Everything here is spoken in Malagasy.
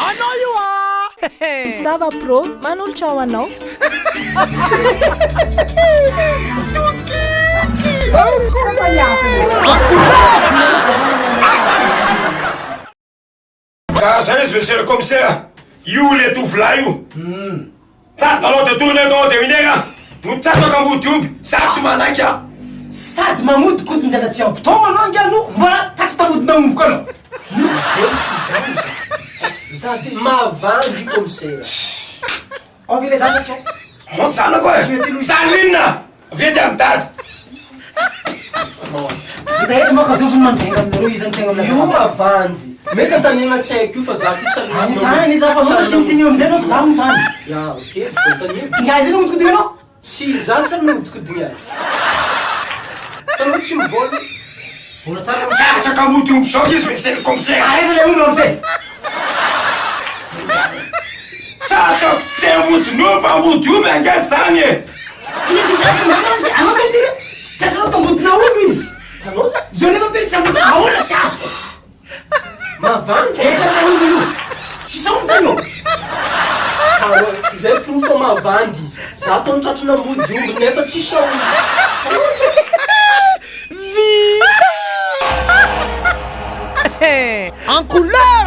Anao io a! Sava Pro manolotra ho anao. Ka zany izy monsieur le commissaire, io le tovolahy io. Sady manao détourner atao de minera no tsatoka ambody omby, za tsy manaiky a! Sady magnodikodin-jaza tsy ampy taogno anao angaha no mbola tratra tamodina omby koa anao. Zay tsy zany za. Za ty mavandy commissaire. Ao ve le zaza tsy ao? Ao zanako e! Zany inona? Avy ety amin'ny dada. Hita eto manko azovy ny mandenga aminareo iza no tegna milaza Io mavandy. Mety antanegna tsy haiko io fa za ty tsy Anontany iza fa anao tsy mitsinio amizay anao fa za manontany. Ya ok, anontaniako. Ingahy zay no mihodikodina anao? Tsy za tsy nanodikodiny azy. Tanao tsy mivôla. Mbola tsara. Tsatsaka mody omby zao izy monsieur le commissaire. Ary aiza le omby ramose? Tsatsako tsy te mody omby fa mody omby ange zany e. Ino différence marina ramose? Anao tao miteny hoe tratranao tambodina omby izy. Tanao za? Zao nefa miteny tsy ambody ahoana tsy azoko. Mavandy. Aiza le omby aloha? Tsisy omby zany eo. Tanao, izay porofo fa mavandy izy. Za tao tratranà mody omby nefa tsisy aomby. Tanao za? Vita! En couleur!